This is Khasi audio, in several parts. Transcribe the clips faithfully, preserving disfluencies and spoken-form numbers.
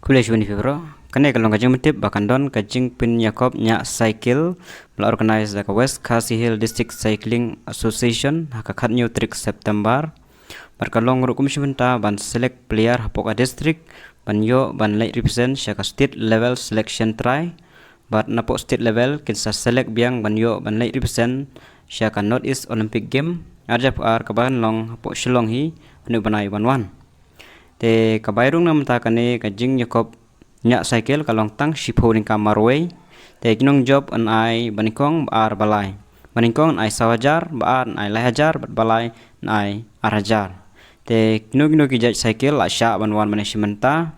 Khublei shibun ïa phi baroh. Kane ka long ka jingpyntip ba kan don ka jingpynïakop ñiah cycle ba la organise da ka West Khasi Hills District Cycling Association ha ka khatñiew tarik September. Bad ka long ruh kum shi bynta ban select player hapoh ka district ban ïoh ban leit represent sha ka state level selection try. Bad napoh state level kin sa select biang ban ïoh ban leit represent sha ka North East Olympic Game ar hajar arphew ar kaba kan long hapoh Shillong hi ha une u bnai ban wan. Te ka bai rung na mynta kane ka jingïakop ñiah cycle ka long tang shiphew tyngka marwei. Te ki nongjop yn ai ba nyngkong ba ar ba lai. Ba nyngkong yn ai saw hajar, ba ar yn ai lai hajar, bad ba lai yn ai ar hajar. Te kino kino ki jait cycle la shah ban wan ban ïashim bynta.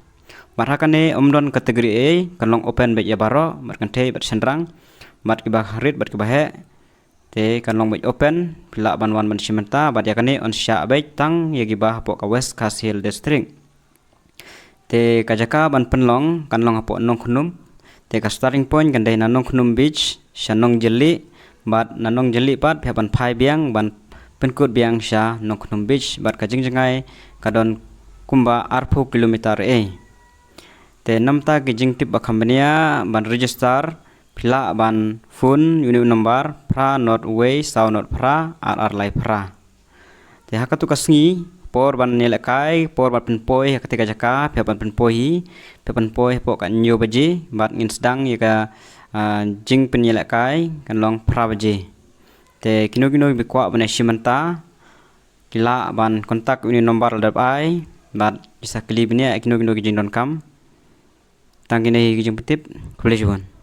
Bad ha kane ym don category ei, kan long open beit ïa baroh, bad kynthei bad shynrang, bad kiba rit bad kiba heh. Te kan long beit open, phi lah ban wan ban shim bynta, bad ïa kane yn shah beit tang ïa kiba hapoh ka West Khasi Hills District. Te ka jaka ban pynlong kan long hapoh Nongkhnum. Te ka starting point kan dei na Nongkhnum Beach sha Nongjylliew, bad na Nongjylliew pat phi hap ban phai biang ban pynkut biang sha Nongkhnum Beach, bad ka jingjngai ka don kumba arphew kilometer ei. Te namta ki jingtip ba kham bniah ban register, phi lah ban phone ïa une u number phra nod wei saw nod phra ar ar lai phra. Te ha katto ka sngi, por ban ïalehkai, por ban pynpoi ha kata ka jaka, phi hap ban pynpoi hi, phi hap ban poi hapoh ka hynñiew baje, bad ngin sdang ïa ka, ah, jingpynïalehkai kan long phra baje. Te kino kino kiba kwah ban ïashim bynta, ki lah ban contact une u number la dep ai, bad ki sa kylli bniah ïa kino kino ki jingdonkam. Tang kine hi ki jingpyntip, khublei shibun.